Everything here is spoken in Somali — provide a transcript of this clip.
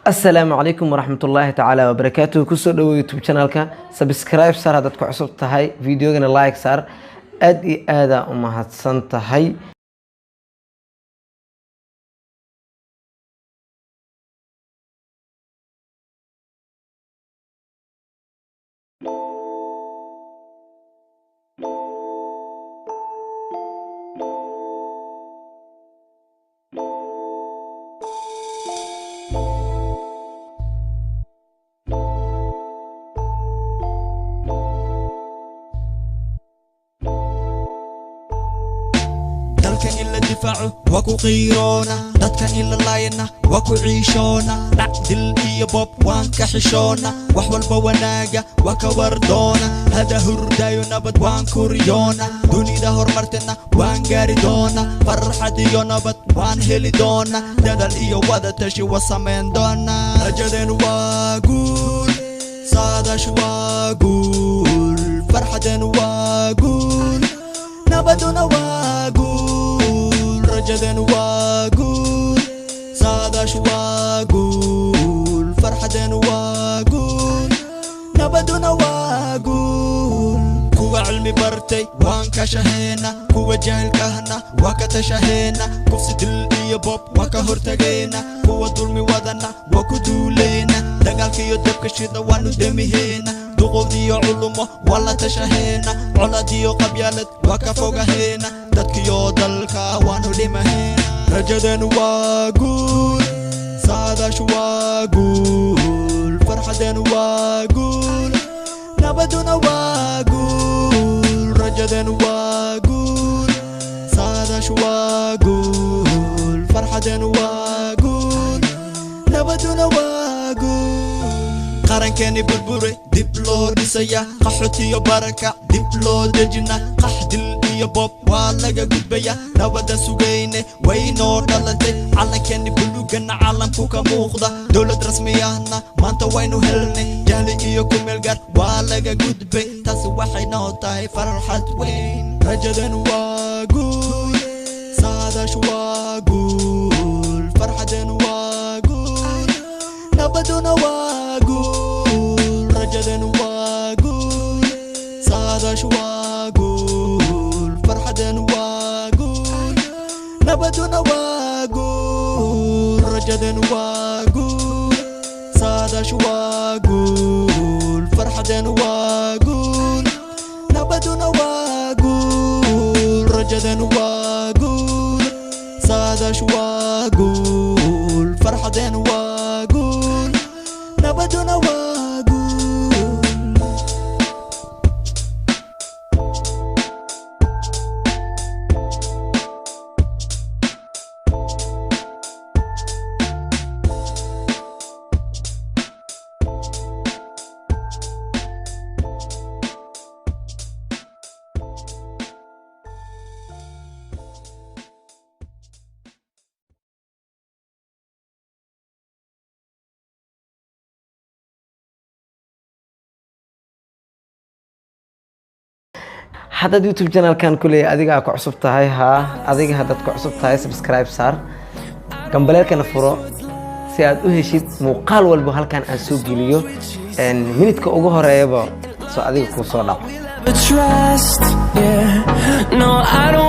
Asalaamu calaykum waraxmatullaahi tacaala wabarakaatuhu. Kusoo dhawo YouTube channelka, subscribe saar haddaad ku cusub tahay, videogana like saar. Aad iyo aadaa u mahadsan tahay. Dalka in la difaaco waa ku qiiroona, dadka in la laayana waa ku ciishoona. Dhac, dil iyo bob waan ka xishoona, wax walba wanaaga waa ka wardoona. Hada hurdaayo nabad waan kuriyoona, dunida horumartena waan gaari doona. Farxad iyo nabad waan heli doona, dadaal iyo wada tashi wa samayn doona. Rajadeenu waa guul, saadaashu waa guul, farxadeenu waa guul, nabaduna waa guul. Rajadeenu waa guul, saadaashu waa guul, farxadeenu waa guul, nabaduna waa guul. Kuwa cilmi bartay waan ka shaheena, kuwa jaahilkahna waa ka tashaheena. Kufsi, dil iyo bob waa ka hortageena, kuwa dulmi wadana waa ku duuleena. Dagaalkiyo dabka shida waanu demiheena, duqowdiyo culumo waa la tashaheena. Coladiyo qabyaalad waa ka fogaheena, dadkiyo dalka waanu dhimaheena. Rajadeenu waa guul, saadaashu waa guul, farxadeenu waa guul, nabaduna waa guul. Rajadeenu waa guul, saadaashu waa guul, farxadeenu waa guul, nabaduna waa guul. Qarankeeni burbure dib loo dhisaya, qaxootiyo baraka dib loo dejina. Qax, dil iyo bob waa laga gudbaya, nabada sugayne waynoo dhalatay. Calankeeni bulugana calamku ka muuqda, dowlad rasmiyahna maanta waynu helnay. Jahli iyo kumeelgaar waa laga gudbay, taasi waxay noo tahay farxad weyn. Rajadeenu waa guul, saadaashu waa guul, farxadeenu waa guul, nabaduna waa guul. Rajadeenu waa guul, saadaashu waa guul, farxadeenu waa guul, nabaduna waa guul. Rajadeenu waa guul, saadaashu waa guul, farxadeenu waa guul, nabaduna waa guul. Rajadeenu waa guul, saadaashu waa guul, farxadeenu waa guul, nabaduna waa guul. Haddaad YouTube channelkan kuley adiga aa ku cusub tahay, haa, adiga haddaad ku cusub tahay, subscribe saar, gambaleelkana furo si aad u heshid muuqaal walba halkan aan soo geliyo minidka ugu horeeyaba soo adiga kuu soo dhaco. Trust, yeah. No, I don't.